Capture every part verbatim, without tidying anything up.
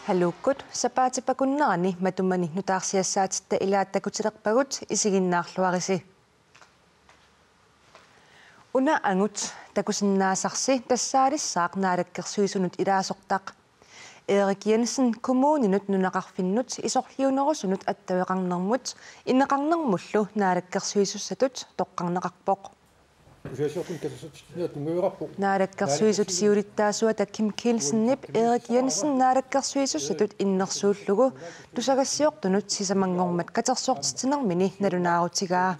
Haluukkut sapaatip akunnerani matumani nutaarsiassaatitta ilaat takutilerpagut, isiginnaarluarisi. Una angut takusinnaasarsi tassaalissaaq naalakkersuisunut ilaasortaq. Erik Jensen kommuninut nunaqarfinnut isorliunerusunut attaveqarnermut ineqarnermullu naalakkersuisussatut toqqarneqarpoq. Naalakkersuisut siulittaasuata Kim Kielsenip Erik Jensen naalakkersuisussatut innersuullugu tusagassiortunut sisamanngormat katersortitsinermini nalunaarutigaa.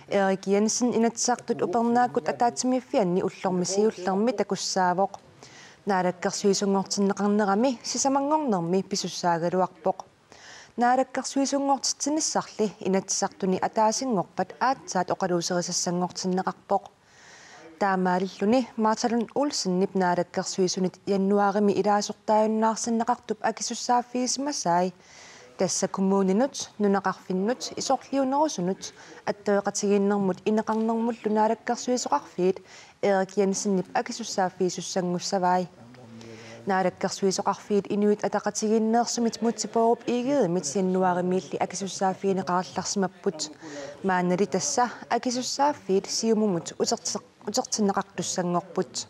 Erik Jensen Inatsisartut upernaakkut ataatsimiiffianni ullormi siullermi takussaavoq. Naalakkersuisunngortinneqarnerami sisamanngornermi pisussaagaluarpoq. Naalakkersuisunngortitsinissarli Inatsisartuni ataasinngorpat aatsaat oqaluuserisassanngortinneqarpoq. Taamaalilluni Martha Lund Olsenip naalakkersuisunit januaarimi ilaasortaajunnaarsinneqartup akisussaaffigisimasai, tassa kommuninut nunaqarfinnut isorliunerusunut attaveqatigiinnermut ineqarnermullu naalakkersuisoqarfiit Erik Jensenip akisussaaffigisussanngussagai. Naalakkersuisoqarfiit Inuit Ataqatigiinneersumit Múte Bourup Egedemit januaarimiilli akisussaaffigineqarallarsimapput. Maannali tassa akisussaaffiit Siumumut uterti-, utertinneqartussanngorput.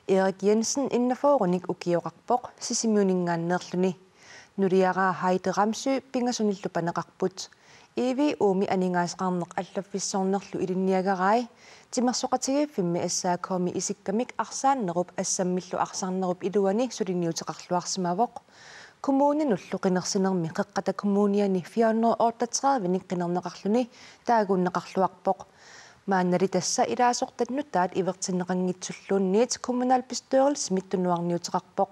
Erik Jensen enogfyrrenik ukioqarpoq, Sisimiuninngaanneerluni. Nuliaraa Heidi Ramsøe pingasunillu paneqarput. I V U-mi aningaasaqarneq allaffissornerlu ilinniagarai, timersoqatigiiffimmi S A K-mi isikkamik arsaannerup assammillu arsarnerup iluani suliniuteqarluarsimavoq. Kommuninullu qinersinermi Qeqqata Kommuniani fire hundrede otteogtredivenik qinerneqarluni taaguunneqarluarpoq. Maannali tassa ilaasortat nutaat ivertinneqanngitsulluunniit kommunalbestyrelsimit tunuarniuteqarpoq.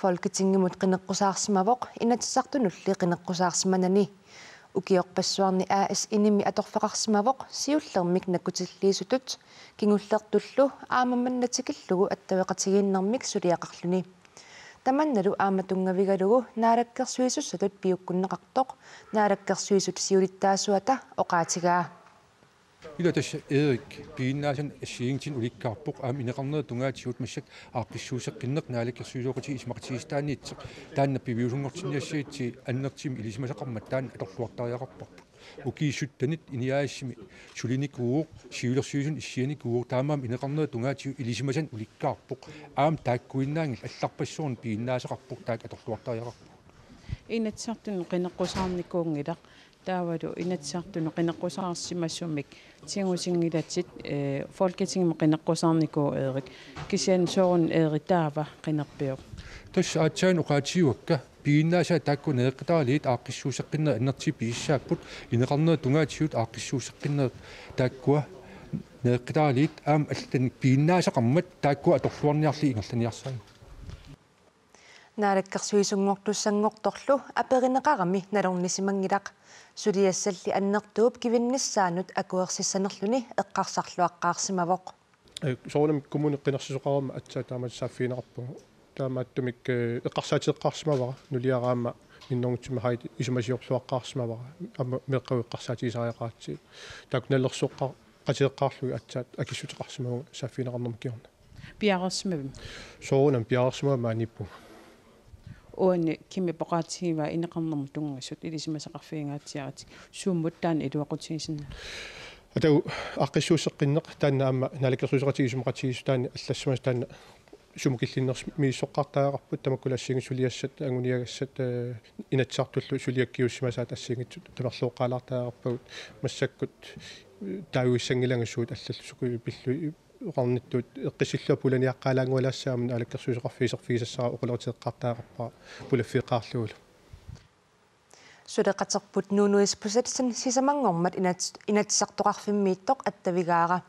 Folketingimut qineqqusaarsimavoq, Inatsisartunulli qineqqusaarsimanani. Ukiorpassuarni A S N-imi atorfeqarsimavoq siullermik nakkutilliisutut, kingullertullu aamma manna tikillugu attaveqatigiinnermik suliaqarluni. Tamannalu aamma tunngavigalugu naalakkersuisussatut piukkunneqartoq naalakkersuisut siulittaasuata oqaatigaa. Ila tassa Erik piginnaasanik assigiinngitsunik ulikkaarpoq, aamma ineqarnerup tungaatigut massakkut aaqqissuusseqqinneq naalakkersuisooqatigiit isumaqatigiissutaanniittoq. Taanna piviusunngortinniassagitsi annertuumik ilisimasaqarmat taanna atorluartariaqarparput. Ukiut syttenit INI A/S-imi sulinikuuvoq, siulersuisuni issianikuuvoq, taamaammat ineqarnerup tungaatigut ilisimasanik ulikkaarpoq. Aamma taakkuinnaanngilaq, allarpassuarnik piginnaasaqarpoq, taakku atorluartariaqarput. Inatsisartunut qineqqusaarnikuunngilaq. Taavalu Inatsisartunut qineqqusaarsimasumik tigusinngilatit, eh, Folketingimut qineqqusaarnikuuvoq Erik. Kisianni sooruna Erik taava qinerpiuk? Tassa aatsaat oqaatigivakka, piginnaasaat taakku nereqqutaaliit aaqqissuusseqqinnerit annertuumik pisissaapput, ineqarnerup tungaatigut aaqqissuusseqqinnerit taakkua nereqqutaaliit, aamma allanik piginnaasaqarmat taakkua atorluarniarlugit ingerlaniarsarigut. Naalakkersuisunngortussanngortorlu aperineqarami nalornisimanngilaq. Suliassalli annertuup kivinnissaanut akuersissanerluni eqqarsarluaqqaarsimavoq. Eh, soorunami kommuni qinersisoqarama aatsaat taamatut saaffigineqarpugut. Taamaattumik, eh, eqqarsaateqarsimavara, nuliaraama minnerunngitsumik Heidi isumasiorluaqqaarsimavara. Aamma meeqqagut eqqarsaatigisariaqaratsigit. Taakku nalilersoqqa-, qateqqaarlugit aatsaat akissuteqarsimavunga saaffigineqarnermut kingorna. Piareersimavimmi? Soorunami piareersimavara, maaniippunga. Uani Kimip oqaatigivaa ineqarnermut tunngasut ilisimasaqarfigingaatsiaratik, sumut taanna iluaqutigisinnaa? Atagu aaqqissuusseqqinneq taanna aamma naalakkersuisooqatigiit isumaqatigiissutaanni allassimasoq, taanna sumut killinnermik misissoqqaartariaqarput, tamakkulu assigiinngitsut suliassat, anguniagassat, eh, Inatsisartullu suliakkiussimasaat assigiinngitsut tamerlooqqaalaartariaqarpagut, massakkut, eh, taagussanngilanga suut allallu sukujuit pillugit oqarnittut eqqissillunga pulaniaqqaalaanngualaassaanga, aamma Naalakkersuisoqarfiup iserfigisassara oqaloqatigeqqaartariaqarpara pulaffeqqaarlugulu. Suleqaterput Nuno Isbosethsen sisamanngormat inat-, Inatsisartoqarfimmiittoq attavigaara.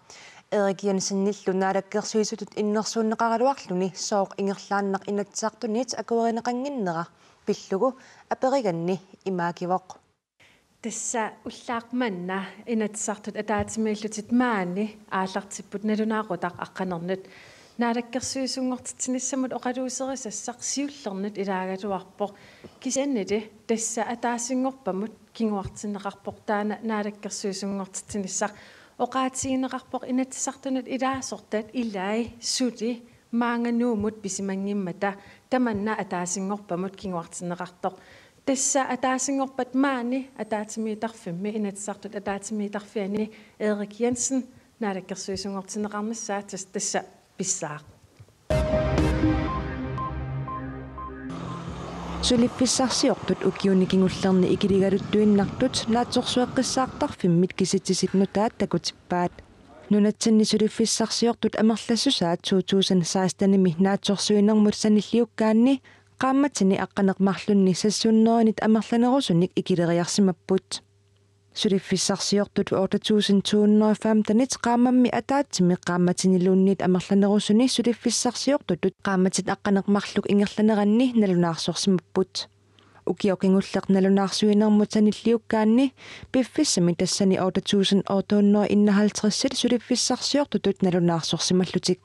Erik Jensenillu naalakkersuisutut innersuunneqaraluarluni sooq ingerlaannaq Inatsisartunit akuerineqannginnera pillugu aperiganni imaagivoq. Tassa ullaaq manna Inatsisartut ataatsimiillutik maani aallartipput nalunaaqutaq aqqanernut naalakkersuisunngortitsinissamut oqaluuserisassaq siullernut ilaagaluarpoq. Kisiannili tassa ataasinngorpamut kinguartinneqarpoq taanna naalakkersuisunngortitsinissaq. Oqaatigineqarpoq Inatsisartunut ilaasortat ilai suli maanga Nuummut pisimanngimmata tamanna ataasinngorpamut kinguartinneqartoq. Tassa ataasinngorpat maani ataatsimiittarfimmi Inatsisartut ataatsimiittarfianni Erik Jensen naalakkersuisunngortinneqarnissaat tas-, tassa pissaaq. Suliffissarsiortut ukiuni kingullerni ikiligaluttuinnartut naatsorsueqqissaartarfimmit kisitsisit nutaat takutippaat. Nunatsinni suliffissarsiortut amerlassusaat to tusind sekstenimi naatsorsuinermut sanilliukkaanni qaammatini aqqaneq-marlunni seks hundredenit amerlanerusunik ikileriarsimapput. Suliffissarsiortut otte tusind to hundrede og femtenit qaammammi ataatsimi qaammatiniluunniit amerlanerusuni suliffissarsiortutut qaammatit aqqaneq-marluk ingerlaneranni nalunaarsorsimapput. Ukioq kingulleq nalunaarsuinermut sanilliukkaanni piffissami tassani otte tusind otte hundrede og enoghalvtredsit suliffissarsiortutut nalunaarsorsimallutik.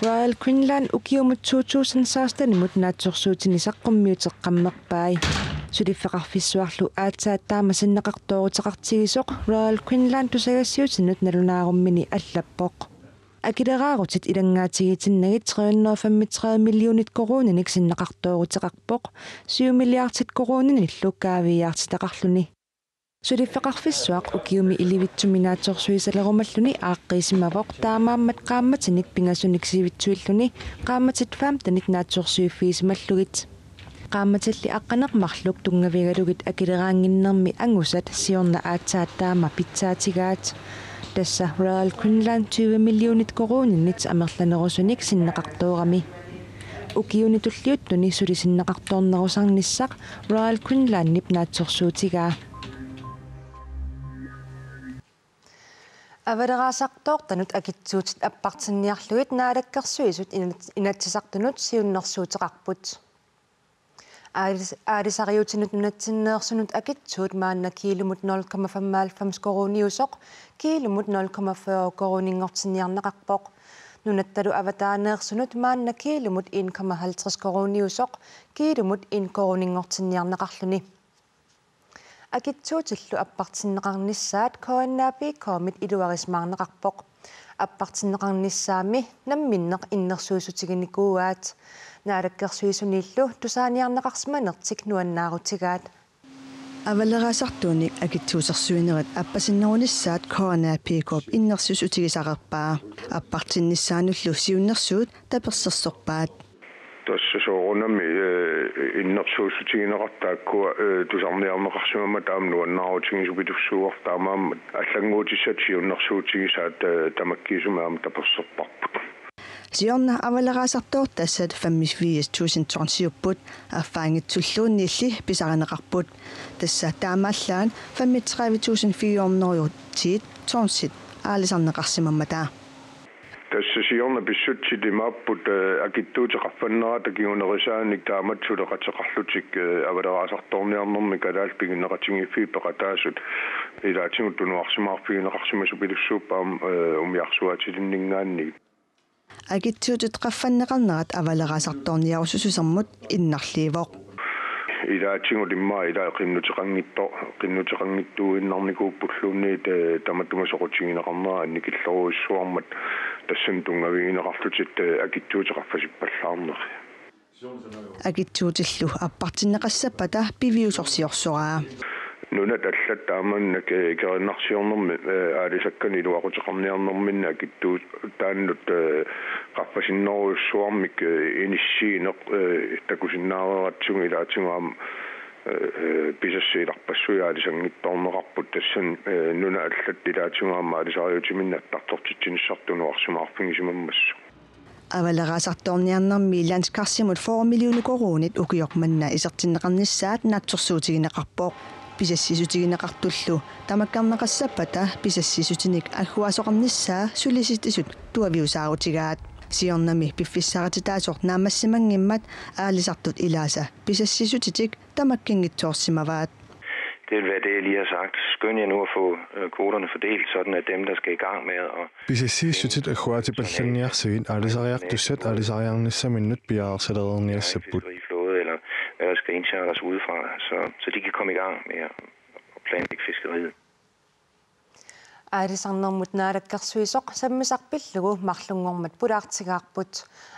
Royal Greenland ukiumut to tusind sekstenimut naatsorsuutini saqqummiuteqqammerpai. Suliffeqarfissuarlu aatsaat taama sinneqartooruteqartigisoq Royal Greenland tusagassiutinut nalunaarummini allappoq. Akileraarutit ilanngaatigiitinnagit tre hundrede og femogtredive millionit koruuninik sinneqartooruteqarpoq, syv milliardit koruuninillu kaaviiaartitaqarluni. Suliffeqarfissuaq ukiumi ilivitsumi naatsorsuisalerumalluni aaqqiisimavoq, taamaammat qaammatinik pingasunik sivitsuilluni qaammatit femtenit naatsorsuiffigisimallugit. Qaammatilli aqqaneq-marluk tunngavigalugit akileraannginnermi angusat siorna aatsaat taama pitsaatigaat. Tassa Royal Greenland tyve millionit koruuninit amerlanerusunik sinneqartoorami. Ukiuni tulliuttuni suli sinneqartoornerusarnissaq Royal Greenlandip naatsorsuutigaa. Avaleraasartoortanut akitsuutit appartinniarlugit Naalakkersuisut Inat-, Inatsisartunut siunnersuuteqarput. Aalis-, aalisariutinut nunatsinneersunut akitsuut maanna kiilumut nul komma femoghalvfems koruuniusoq kiilumut nul komma fyrre koruuninngortinniarneqarpoq. Nunattalu avataaneersunut maanna kiilumut en komma halvtreds koruuniusoq kiilumut en koruuninngortinniarneqarluni. Akitsuutillu appartinneqarnissaat K N A P K-mit iluarisimaarneqarpoq. Appartinneqarnissaammi namminneq innersuussutiginikuuaat. Naalakkersuisuniillu tusaaniarneqarsimanertik nuannaarutigaat. Avaleraasartuunik akitsuusersuinerit appasinnerunissaat K N A P K-p innersuussutigisaqarpaa. Appartinnissaanullu siunnersuut tapersersorpaat. Tassa soorunami, eh, innersuussutigineqartut taakkua, eh, tusarniarneqarsimammata aamma nuannaarutigisoq pilussuuartaamaammat allannguutissat siunnersuutigisaat, eh, tamakkiisumik aamma taperserparput. Siorna avaleraasartoortassat femogfirs tusind tonsiupput, affaanngitsulluunniilli pisarineqarput. Tassa taamaallaat femogtredive tusind fire hundrede ti tonsit aalisarneqarsimammata. Tassa siorna pissutsit imaapput, eh, akitsuutit qaffannerata kingunerisaanik taamatut suleqateqarlutik, eh, avaleraasartoorniarnermi kalaallit piginneqatigiiffiit peqataasut ilaatigut tunuarsimaarfigineqarsimasoq pilussuupput aamma, eh, umiarsuaatilinninngaanniit. Akitsuutit qaffanneqarnerat avaleraasartoorniarussusinermut innarliivoq. Ilaatigut immaqa ilaa qinnuteqanngitto-, qinnuteqanngitsuuinnarnikuuppulluunniit, eh, tamatuma soqutigineqarnera annikillorujussuarmat tassani tunngavigineqarlutik, eh, akitsuutit qaffasippallaarneri. Akitsuutillu appartinneqassappata piviusorsiorsoraa. Nunat allat taamani ke-, kerinnarsiornermi, eh, aalisakkanik iluaquteqarniarnerminni akitsuutaannut, eh, qaffasinnerujussuarmik, eh, inissiineq, eh, takusinnaareeratsigu ilaatigut aamma, eh, eh, pisassiilarpassuit aalisanngitsoorneqarput tassani, eh, nunat allat ilaatigut aamma aalisariutiminnut attartortitsinissartik tunuarsimaarfigisimammassuk. Avaleraasartoorniarnermi Landskarsimut fyrre millioner koruunit ukioq manna isertinneqarnissaat naatsorsuutigineqarpoq. Pisassiissutigineqartullu tamakkerneqassappata pisassiissutinik agguaasoqarnissaa sulisitsisut tuaviusaarutigaat. Siornami piffissarititaasoq naammassimanngimmat aalisartut ilaasa pisassiissutitik tamakkinngitsoorsimavaat. Det vil være det, jeg lige har sagt. Skynd jer nu at få, øh, kvoterne fordelt, sådan at dem, der skal i gang med at Pisassiissutit agguaatipallanniarsigit aalisariartussat aalisariarnissaminnut piareersalereerniassapput. Fiskeri flåde, eller hvad der skal indcharters udefra, så, så de kan komme i gang med at Atlantic Fiskeriet. Aalisarnermut naalakkersuisoq sammisaq pillugu marlunngormat pulaartigaarput.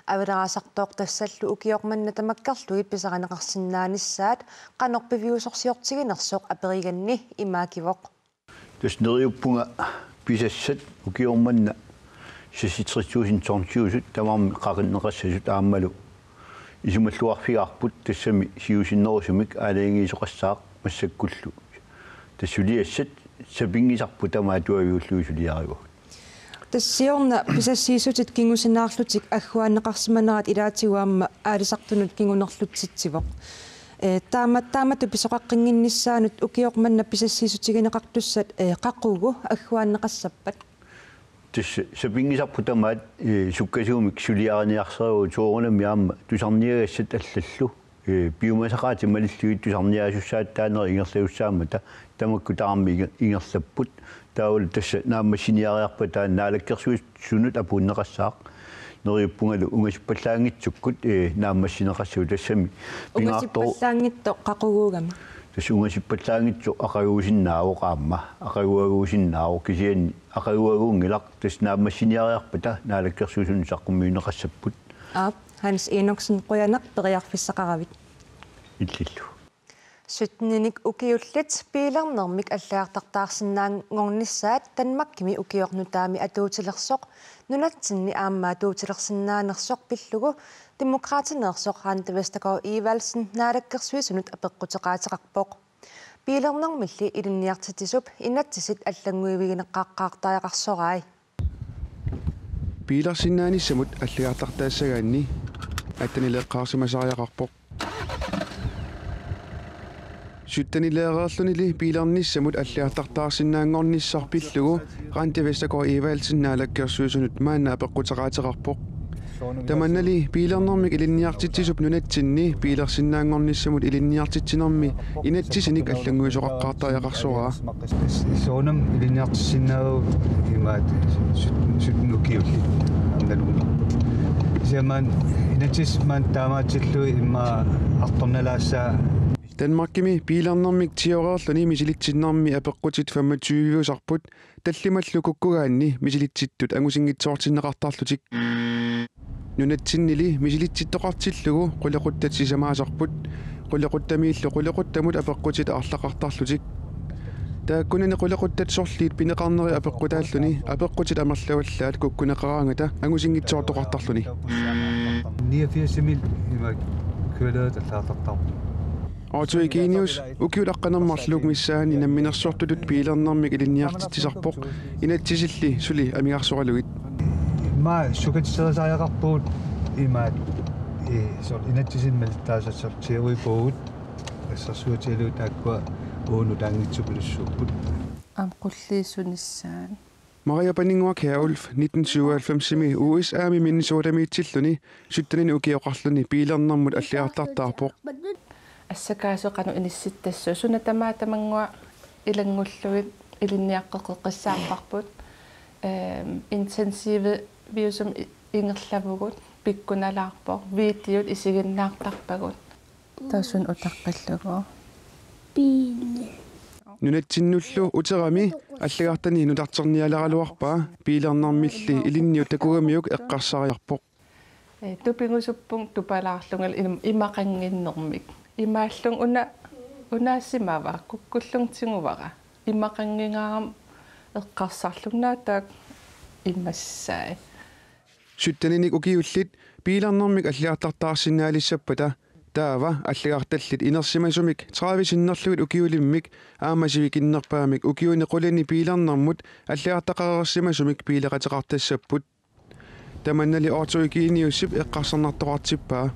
Avalaasartooq tassallu ukioq manna tamakkerlugit pisarineqarsinnaanissaat qanoq piviusorsiortiginersoq aperiganni imaagivoq: Tassa neriuppunga pisassat ukioq manna seksogtres tusind tonsiusut tamarmik qaqinneqassasut aammalu isumalluarfigaarput, tassami siusinnerusumik aalajangiisoqassaaq massakkullu. Tassa suliassat sapinngisarput tamaat atuaviullugit suliarivagut. Tassa siorna pisassiissutit kingusinaarlutik agguaanneqarsimanerat ilaatigut aamma aalisartunut kingunerlutsitsivoq. Ee, taama-, taamatut pisoqaqqinnginnissaanut ukioq manna pisassiissutigineqartussat, ee, qaqugu agguaanneqassappat? Tassa sapinngisarput tamaat, ee, sukkasuumik suliariniarsarivagut, soorunami aamma tusarniagassat allallu, ee, piumasaqaatit malillugit tusarniaasussaatitaanerit ingerlasussaammata tamakku tamarmik inger-, ingerlapput. Taavalu tassa naammassiniariarpata taanna naalakkersuisunut apuunneqassaaq. Neriuppungalu ungasippallaanngitsukkut, ee, naammassineqassaaq, tassami pingaartoq. Ungasippallaanngitsoq qaquguugami? Tassa ungasippallaanngitsoq aqaguusinnaavoq aamma. Aqaguaguusinnaavoq, kisianni aqaguaguunngilaq, tassa naammassiniariarpata naalakkersuisunut saqqummiunneqassapput. Aap, Hans Enoksen, qujanaq periarfissaqaravit. Illillu. Sytteninik ukiullit biilernermik allagartartaarsinnaanngornissaat Danmarkimi ukioq nutaami atuutilersoq nunatsinni aamma atuutilersinnaanersoq pillugu Demokraatineersoq Randi Vestergaard Evaldsen naalakkersuisunut apeqquteqaateqarpoq. Biilernermilli ilinniartitsisup inatsisit allannguivigineqaqqaartariaqarsorai. Biilersinnaanissamut allagartartaassagaanni attenileeqqaarsimasariaqarpoq. Syttenileereerlunili biilernissamut allagartartaarsinnaanngornissaq pillugu Randi Vestergaard Evaldsen naalakkersuisunut maanna apeqquteqaateqarpoq. Tamannali biilernermik ilinniartitsisup nunatsinni biilersinnaanngornissamut ilinniartitsinermi inatsisinik allannguisoqaqqaartariaqarsoraa. Soorunami ilinniartitsisinnaavagut imaat sytten, sytten ukiullit. Aamma nalunngilarput. Kisianni maani inatsisit maani taamaatillugit immaqa artornalaassaaq. Danmarkimi biilernermik ti-oreerluni misilitsinnermi apeqqutit femogtyve-usarput, tallimallu kukkugaanni misilitsittut angusinngitsoortinneqartarlutik. Nunatsinnili misilitsittoqartillugu qulequttat sisamaasarput, qulequttamiillu qulequttamut apeqqutit aarlaqartarlutik. Taakkunani qulequttat sorliit pineqarneri apeqqutaalluni apeqqutit amerlavallaat kukkuneqaraangata angusinngitsoortoqartarluni. Niogfirsimi ima kørelærer, der starter. Otto Egenius, ukiut aqqaneq-marluk missaanni namminersortutut biilernermik ilinniartitsisarpoq, inatsisilli suli amigarsoralugit. Immaqa sukkatserisariaqarpugut imaat, ee, soorlu inatsisinnik malittarisassat teoripugut, assersuutigalugu taakkua uunga nutaanngitsupilussuupput. Aamma qulliisunissaat. Maria Paninnguaq Kjærulff, nitten syvoghalvfemsimi U S A-mi Minnesotamiitsilluni syttenik ukioqarluni biilernermut allagartartaarpoq. Assakaasoq qanoq inissittassasoq, suna tamaat tamannguaq ilanngullugit ilinniaqqeqqissaarparput. Ehm, intensiviusumik i-, ingerlavugut, pikkunalaarpoq, videot isiginnaartarpagut. Taassuma utaqqillugu. Biili. Nunatsinnullu uterami allagartani nutarternialeraluarpaa, biilernermilli ilinniut takugamiuk eqqarsariarpoq. Ee, tupigusuppunga tupalaarlunga im-, imaqannginnermik. Imaallunga una, unaassimavara, kukkullugu tiguvara. Imaqanngingaarama eqqarsarlunga naataak imassai. Sytteninik ukiullit biilernermik allagartartaarsinnaalissappata taava allagartallit inersimasumik tredive sinnerlugit ukiulimmik aamma sivikinnerpaamik ukiuni qulini biilernermut allagartaqareersimasumik biileqateqartassapput. Tamannali Otto Egeniusip eqqarsarnartoqartippaa.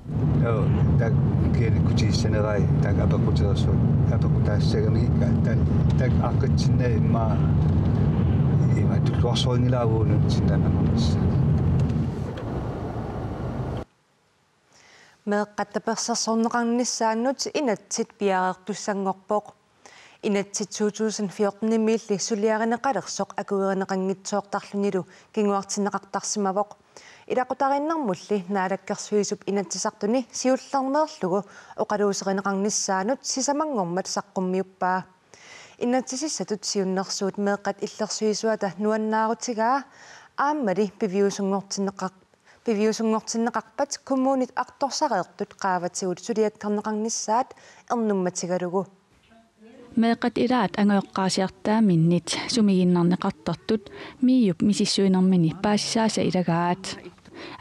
Joo, taakku kiinikutissanerai taakku apeqqutereersoq, apeqqutaassagamik taak, taak aaqqitsinnagu immaqa ima tulluarsorinngilagut nunatsinni taanna amerlasuut. Meeqqat tapersersorneqarnissaannut inatsit piareertussanngorpoq. Inatsit to tusind fjortenimiilli suliarineqalersoq akuerineqanngitsoortarlunilu kinguartinneqartarsimavoq. Ilaqutariinnermulli naalakkersuisup inatsisartuni siullermeerlugu oqaluuserineqarnissaanut sisamanngormat saqqummiuppaa. Inatsisissatut siunnersuut meeqqat illersuisuata nuannaarutigaa aammali piviusunngortinneqar-, piviusunngortinneqarpat kommunit artorsareertut qaavatigut suliakkerneqarnissaat ernummatigalugu. Meeqqat ilaat angajoqqaarsiartaaminnit sumiginnarneqartartut MIO-p misissuinermini paasisaasa ilagaat.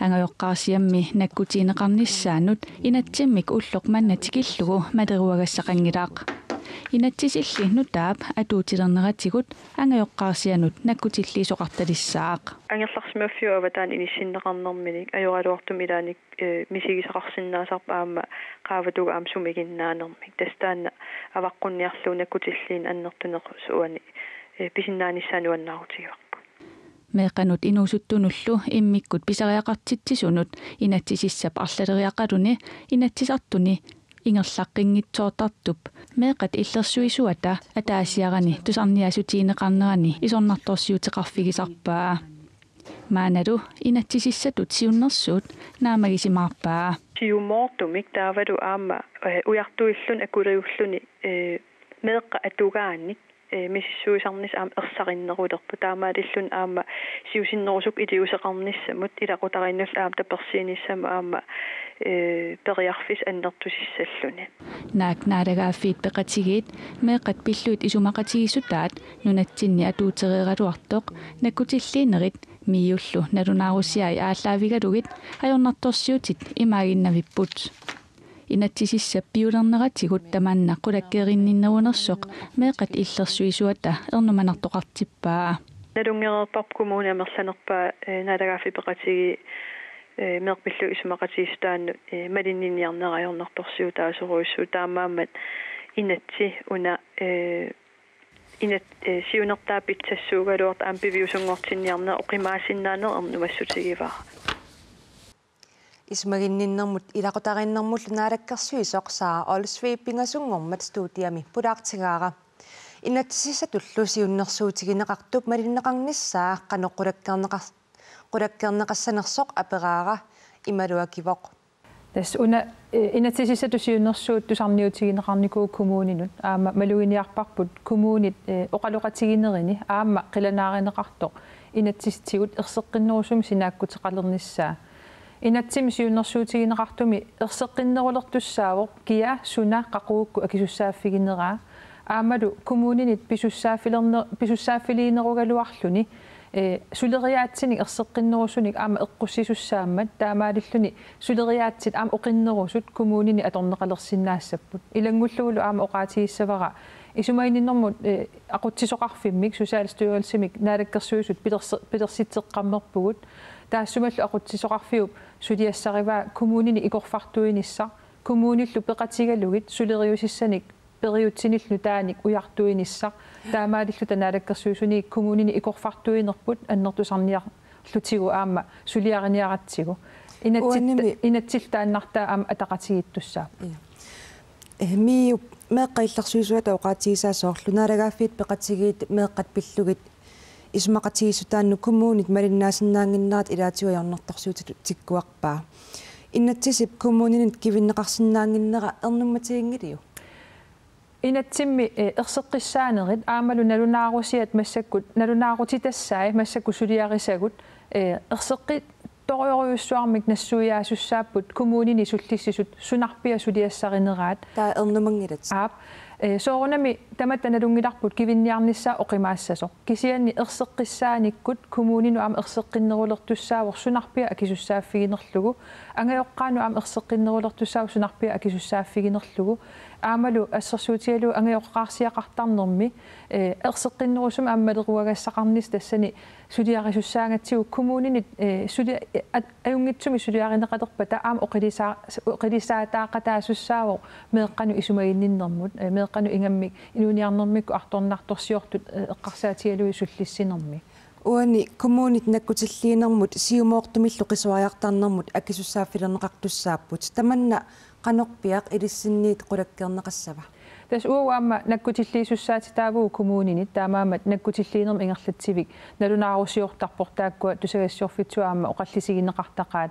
Angajoqqaarsiammi nakkutigineqarnissaanut inatsimmik ulloq manna tikillugu maleruagassaqanngilaq. Inatsisilli nutaap atuutilerneratigut angajoqqaarsianut nakkutilliisoqartalissaaq. Angerlarsimaffiup avataani inissinneqarnerminik ajoraluartumik ilaanni, eh, misigisaqarsinnaasarpoq aamma qaavatigut aamma sumiginnaanermik. Tassa taanna avaqqunniarlugu nakkutilliineq annertuneq uani, eh, pisinnaanissaat nuannaarutigaarput. Meeqqanut inuusuttunullu immikkut pisariaqartitsisunut inatsisissap arlaleriaqaluni Inatsisartuni ingerlaqqinngitsoortartup meeqqat illersuisuata ataasiarani tusarniaassutigineqarnerani isornartorsiuteqarfigisarpaa. Maannalu inatsisissatut siunnersuut naammagisimaarpaa. Siumoortumik taavalu aamma, eh, ujartuilluni akuliulluni, eh, meeqqat atugaannik, eh, misissuisarnissaq aamma ersarinnerulerpoq. Taamaalilluni aamma siusinnerusukkut iliuuseqarnissamut ilaqutariinnullu aamma tapersiinissamut aamma, eh, periarfissaq annertusissalluni. Naak naalagaaffiit peqatigiit meeqqat pillugit isumaqatigiissutaat nunatsinni atuutereeraluartoq nakkutilliinerit MIO-llu nalunaarusiai aallaavigalugit ajornartorsiutit imaaginnavipput. Inatsisissap piulerneratigut tamanna qulakkeerinninnerunersoq meeqqat illersuisuata ernumanartoqartippaa. Nalunngereerparput kommuni amerlanerpaat, eh, naalagaaffiit peqatigiit, eh, meeqqat pillugit isumaqatigiissutaannut, eh, malinninniarnerat ajornartorsiutaasorujussuuvoq, taamaammat inatsit una, eh, inat-, eh, siunertaat pitsassuugaluartoq aamma piviusunngortinniarneq oqimaasinnaanera ernumassutigivara. Isumaginninnermut ilaqutariinnermullu naalakkersuisoq Sara Olsvig pingasunngormat studiami pulaartigaara. Inatsisissatullu siunnersuutigineqartup malinneqarnissaa qanoq qulakkeerneqar-, qulakkeerneqassanersoq aperaara, imaluakivoq. Tassa una, eh, inatsisissatut siunnersuut tusarniutigineqarnikuuvoq kommuninut, aamma maluginiarparput kommunit, eh, oqaloqatiginerini aamma qilanaarineqartoq inatsisitigut erseqqinnerusumik sinaakkuteqalernissaa. Inatsimmi siunnersuutigineqartumi erseqqinnerulertussaavoq kia, suna, qaqugukkut akisussaaffigineraa. Aammalu kommuninit pisussaaffilerner-, pisussaaffiliinerugaluarluni, eh, suleriaatsinik erseqqinnerusunik aamma eqqussisussaammat, taamaalilluni suleriaatsit aamma oqinnerusut kommunini atorneqalersinnaassapput. Ilanngullugulu aamma oqaatigissavara isumaginninnermut, eh, aqutsisoqarfimmik, Socialstyrelsimik Naalakkersuisut pilerse-, pilersitseqqammerpugut. Taassumalu aqutsisoqarfiup suliassarivaa kommunini ikorfartuinissaq, kommunillu peqatigalugit suleriusissanik periutsinillu nutaanik ujartuinissaq, taamaalilluta naalakkersuisuni kommunini ikorfartuinerput annertusarniarlutigu aamma suliariniaratsigu. Inatsit-, uanimi inatsiltaannartaa aamma ataqatigiittussaapput. Ja. Eh, MIO-p meeqqat illersuisuata oqaatigisaa soorlu naalagaaffiit peqatigiit meeqqat pillugit isumaqatigiissutaannut kommunit malinnaasinnaannginnerat ilaatigut ajornartorsiutitut tikkuarpaa. Inatsisip kommuninit kivinneqarsinnaannginnera ernummatiginngiliuk? Inatsimmi, eh, erseqqissaanerit aammalu nalunaarusiat massakkut, nalunaarutitassai massakkut suliarisagut, eh, erseqqittorujorujussuarmik nassuiaasussaapput kommunini sullissisut sunarpiaq suliassarineraat. Taava ernumanngilatit? Aap. Eh, soorunami tamatta nalunngilarput kivinniarnissaa oqimaassasoq. Kisianni erseqqissaanikkut kommuninut aamma erseqqinnerulertussaavoq sunarpiaq akisussaaffiginerlugu. Angajoqqaanut aamma erseqqinnerulertussaavoq sunarpiaq akisussaaffiginerlugu. Aammalu assersuutigalugu angajoqqaarsiaqartarnermi, eh, erseqqinnerusumik aamma maleruagassaqarnissaq tassani suliarisussaagatsigit kommuninit, eh, suli-, eh, at-, ajunngitsumik suliarineqalerpata aamma oqilisaa-, oqilisaataaqataasussaavoq meeqqanut isumaginninnermut, eh, meeqqanut ingammik inuuniarnermikkut artornartorsiortut, eh, eqqarsaatigalugit sullissinermi. Uani kommunit nakkutilliinermut siumoortumillu qisuariartarnermut akisussaaffilerneqartussaapput. Tamanna qanorpiaq ilissinniit qulakkeerneqassava? Tassa uagut aamma nakkutilliisussaatitaavugut kommuninit, taamaammat nakkutilliinermut ingerlatsivik nalunaarusiortarpoq taakkua tusagassiorfitsigut aamma oqallisigineqartaqaat.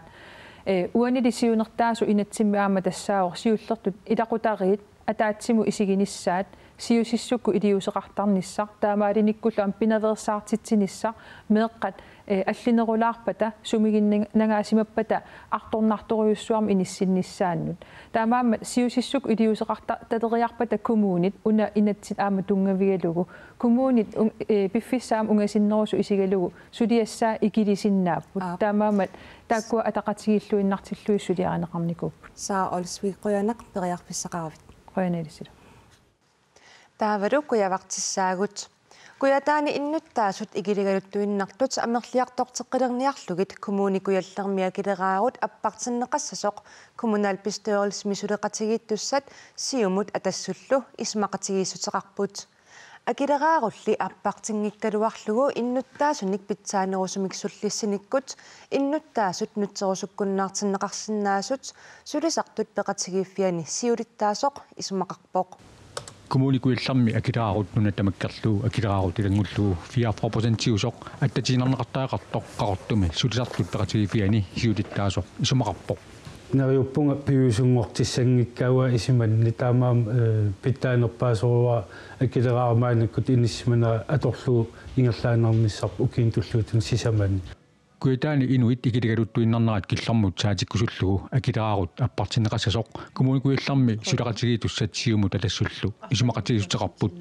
Eh, uanili siunertaasoq inatsimmi aamma tassaavoq siullertut ilaqutariit ataatsimut isiginissaat Siusissukkut iliuuseqartarnissaq, taamaalinikkullu aamma pinaveersaartitsinissaq, meeqqat, eh, allinerulaarpata, sumiginnangaasimappata artornartorujussuarmik inissinnissaannut. Taamaammat siusissukkut iliuuseqartartaleriarpata kommunit una inatsit aamma tunngavigalugu. Kommunit un-, eh, piffissaq aamma ungasinnerusoq isigalugu suliassaat ikilisinnaapput. Aap. Taamaammat taakkua ataqatigiilluinnartillugit suliarineqarnikuupput. Sara Olsvig, qujanaq periarfissaqaravit. Qujanaq ilissilu. Taavalu kujavartissaagut. Kujataani innuttaasut ikiligaluttuinnartut amerliartorteqqilerniarlugit Kommune Kujallermi akileraarut appartinneqassasoq kommunalbestyrelsimi suleqatigiittussat Siumut Atassullu isumaqatigiissuteqarput. Akileraarulli appartinngikkaluarlugu innuttaasunik pitsaanerusumik sullissinikkut innuttaasut nutserusukkunnaartinneqarsinnaasut sulisartut peqatigiiffianni siulittaasoq isumaqarpoq. Kommune Kujallermi akileraarut nuna tamakkerlugu akileraarut ilanngullugu fireogfyrre procentiusoq attatiinnarneqartariaqartoq Qaqortumi sulisartut peqatigiiffianni siulittaasoq isumaqarpoq. Neriuppunga piviusunngortissanngikkaavaa isumanni, taamaammat, eh, pitsaanerpaasoruara akileraarut maannakkut inissimanera atorlugu ingerlaannarnissarput ukiuni tulliuttuni sisamani. Kujataani inuit ikiligaluttuinnarnerat killormut saatikkusullugu akileraarut appartinneqassasoq Kommune Kujallermi suleqatigiittussat Siumut Atassullu isumaqatigiissuteqarput.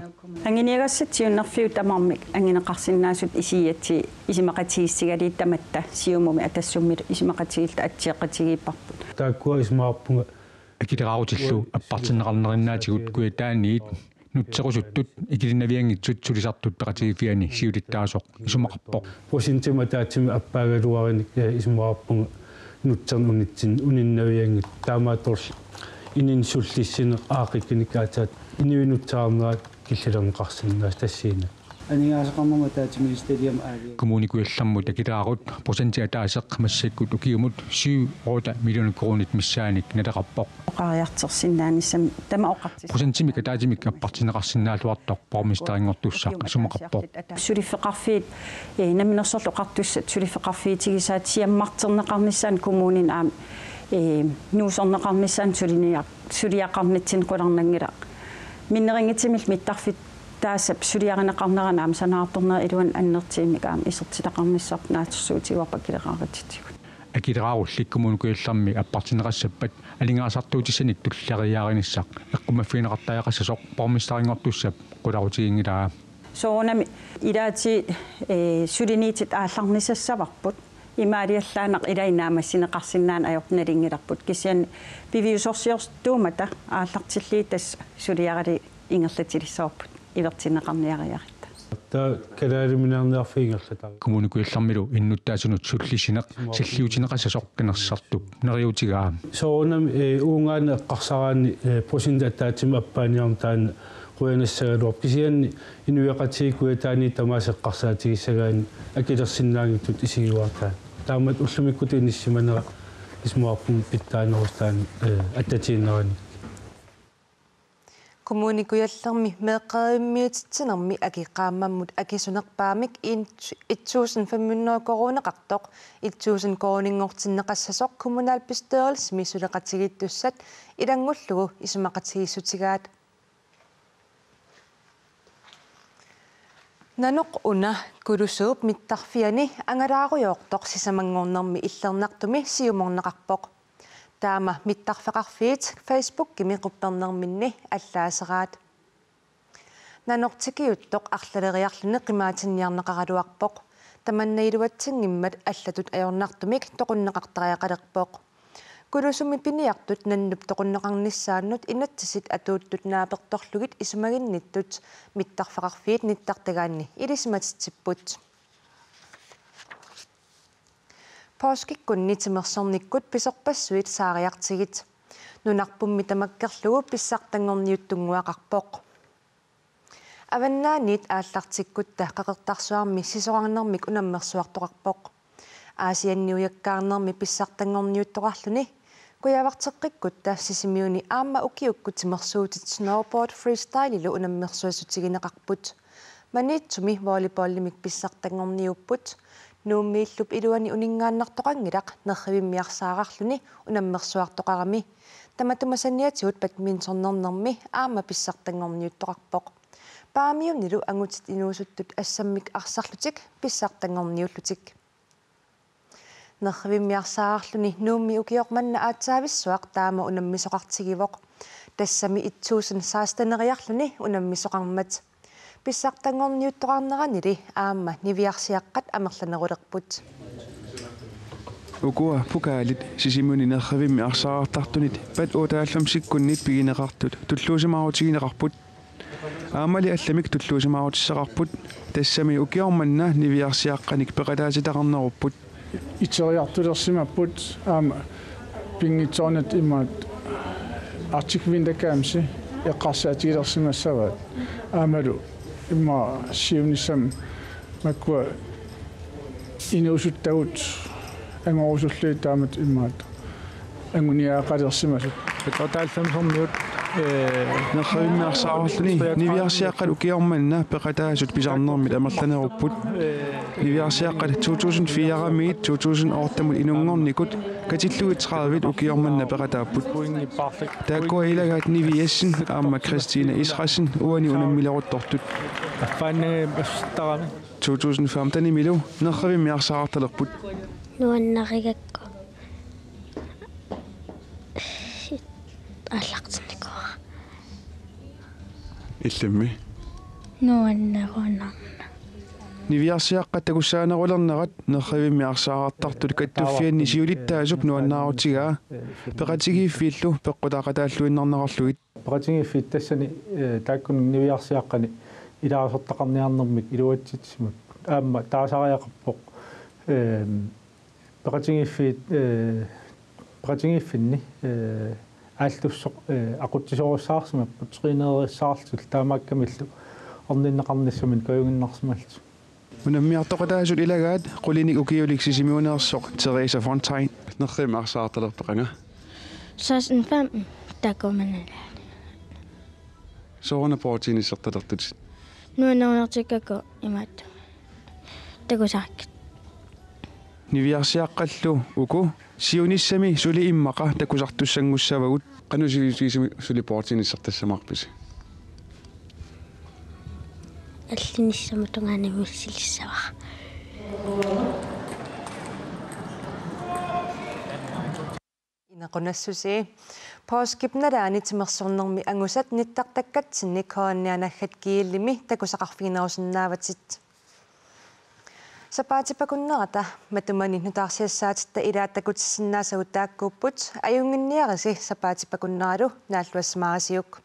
Anguniagassat siunnerfiup tamarmik anguneqarsinnaasut isigigatsigu isumaqatigiissutigaalu tamatta Siumumi Atassummilu isumaqatigiilluta atsioqatigiipparput. Taakkua isumaqarpunga. Akileraarutillu appartinneqarnerinnaatigut Kujataaniit nutserusuttut ikilinnavianngitsut sulisartut peqatigiiffianni siulittaasoq isumaqarpoq. Procentimik ataatsimik appaagaluarinik, eh, isumaqarpunga nutserneq unitsinneq uninnavianngitsoq, taamaattorli inunnut sullissineq aaqqikkunik aatsaat inuit nutseraarnerat killilerneqarsinnaasut tassani. Aningaasaqarnermut ataatsimiititaliami aalia. Kommune Kujallermut akileraarut procentit ataaseq massakkut ukiumut syv otte millioner koruunit missaannik naleqarpoq. Oqariartorsinnaanissami tamaat oqartis. Procentimik ataatsimik appartinneqarsinnaalluartoq borgmesterinngortussaq isumaqarpoq. Suliffeqarfiit, eh, Namminersorlutik Oqartussat suliffeqarfiutigisaat siammarterneqarnissaannut kommunini aamma, eh, nuusorneqarnissaanut suliniaq-, suliaqarnitsinni qularnanngilaq. Minnerunngitsumillu mittarfittaassap suliarineqarnerani aamma sanaartornerata iluani annertuumik aamma isertitaqarnissarput naatsorsuutigaarput akileraarutitsigut. Akileraarulli Kommune Kujallermi appartinneqassappat aningaasartuutissanik tulleriiaarinissaq eqqumaffigineqartariaqassasoq borgmesterinngortussap qularutiginngilaa. Soorunami ilaatigut, eh, suliniutit aallarnisassavarput. Imaaliallaannaq ilaat naammassineqarsinnaanera ajornanngilaq. Kisianni piviusorsiortuummata aallartillugit tassa suliaralugit ingerlatilissavarput ivertinneqarniariaratta. Taava kalaaliminerniarfiit ingerlataarput. Kommune Kujallermilu innuttaasunut sullissineq salliutineqassasoq qinersisartup neriuutigaa. Soorunami, eh, uungaana eqqarsaraanni, eh, procentit ataatsimik appaaniarneq taanna qujanassagaluarpoq, kisianni inuiaqatigiit Kujataani tamaasa eqqarsaatigissagaanni akilersinnaanngitsutut isigiuartaa. Taamaammat ullumikkutut inissimanera isumaqarpunga pitsaanerusutaani, eh, attatiinnarani. Kommune Kujallermi meeqqerivimmiutitsinermi aki qaammammut akisunerpaamik en-, et tusind fem hundrede koruuneqartoq et tusind koruuninngortinneqassasoq kommunalbestyrelsimi suleqatigiittussat ilanngullugu isumaqatigiissutigaat. Nanoq una Kulusuup mittarfiani angalaarujoortoq sisamanngornermi illernartumi siumorneqarpoq. Taama mittarfeqarfiit Facebookimi quppernerminni allaaseraat. Nanoq tikiuttoq arlaleriarluni qimaatinniarneqaraluarpoq. Tamanna iluatsinngimmat allatut ajornartumik toqunneqartariaqalerpoq. Kulusummi piniartut nannup toqunneqarnissaannut inatsisit atuuttut naapertorlugit isumaginnittut mittarfeqarfiit nittartagaanni ilisimatitsipput. Poorskikkunni timersornikkut pisorpassuit saariartigit. Nunarpummi tamakkerlugu pissartanngorniuttunnguaqarpoq. Avannaaniit aallartikkutta Qeqertarsuarmi sisorarnermik unammersuartoqarpoq. Aasianni ujakkaarnermi pissartanngorniuttoqarluni kujavarteqqikkutta Sisimiuni aamma ukiukkut timersuutit snowboard freestylilu unammersuassutigineqarput. Maniitsumi volleyballimik pissartanngorniupput. Nuummiillup iluani uninngaannartoqanngilaq nerrivimmiarsaararluni unammersuartoqarami. Tamatuma saniatigut badmintonernermi aamma pissartanngorniuttoqarpoq. Paamiunilu angutit inuusuttut assammik arsarlutik pissartanngorniullutik. Nerrivimmi arsaarluni Nuummi ukioq manna aatsaavissuaq taama unammisoqartigivoq. Tassami et tusind seksten-eriarluni unammisoqarmat. Pissartanngorniuttoqarneranili aamma niviarsiaqqat amerlanerulerput. Ukua pokaalit Sisimiuni nerrivimmi arsaartartunit bat otteoghalvfemsikkunnit pigineqartut tulluusimaarutigineqarput. Aammali allamik tulluusimaarutissaqarput, tassami ukioq manna niviarsiaqqanik peqataatitaqarnerupput. Iteriartulersimapput aamma pinngitsoornata imaat Arctic Winter Games eqqarsaatigilersimassavaat aammalu immaqa siunissami makkua inuusuttagut angorusullugit taamatut imaat anguniagaqalersimasut. Otteoghalvfemsermiut, eh, Nerrivimmi arsaarluni niviarsiaqqat ukioq manna peqataasut pisarnermit amerlanerupput. Niviarsiaqqat to tusind fire-miit to tusind otte-mut inunngornikut katillugit tredive ukioq manna peqataapput. Taakkua ilagaat Nivi Jessen aamma Christine Israelsen uani unammileruttortut. Affaannagit astarami. To tusind femten-imilu nerrivimmi arsaartalerput. Nuannarigakku. Aallartinnikuuara. Illimmi? Nuannerunarna. Niviarsiaqqat takussaanerulernerat nerrivimmi arsaartartut kattuffianni siulittaasup nuannaarutigaa peqatigiiffiillu peqqutaaqataalluinnarnerarlugit. Peqatigiiffiit tassani, eh, taakkununnga niviarsiaqqani ilaasortaqarniarnermik iluatsitsimapput. Aamma taasariaqarpoq, ehm, peqatigiiffiit, eh, peqatigiiffinni, eh, aallussoq, eh, aqutsisorujussuarsimapput, træneriussaarlutillu taamaakkamillu orninneqarnissaminnik kajuginnarsimallutik. Unammiartoqataasut ilagaat qulinik ukiulik Sisimiuneersoq Theresa Fontain. Nerrivimmi arsaartalerpit qanga? Seksten femten, takumanalaani. Sooruna bordtennisertalertutit? Nuannerunartikkakku imaattumik takusarakkit. Niviarsiaqqallu uku siunissami suli immaqa takusartussanngussavagut. Qanoq sivisutigisumik suli bordtennisertassamaarpisi? Allinissamut tungaanut missilissavara. Inequnassusi. Poorskip nalaani timersornermi angusat nittartakkatsinni K N R naggat G L-imi takusaqarfiginerusinnaavatit. Sapaatip akunnerata matumani nutaarsiassaatitta ilaat takutissinnaasagut taakkuupput, ajunnginniarisi sapaatip akunneralu naalluassimaarisiuk.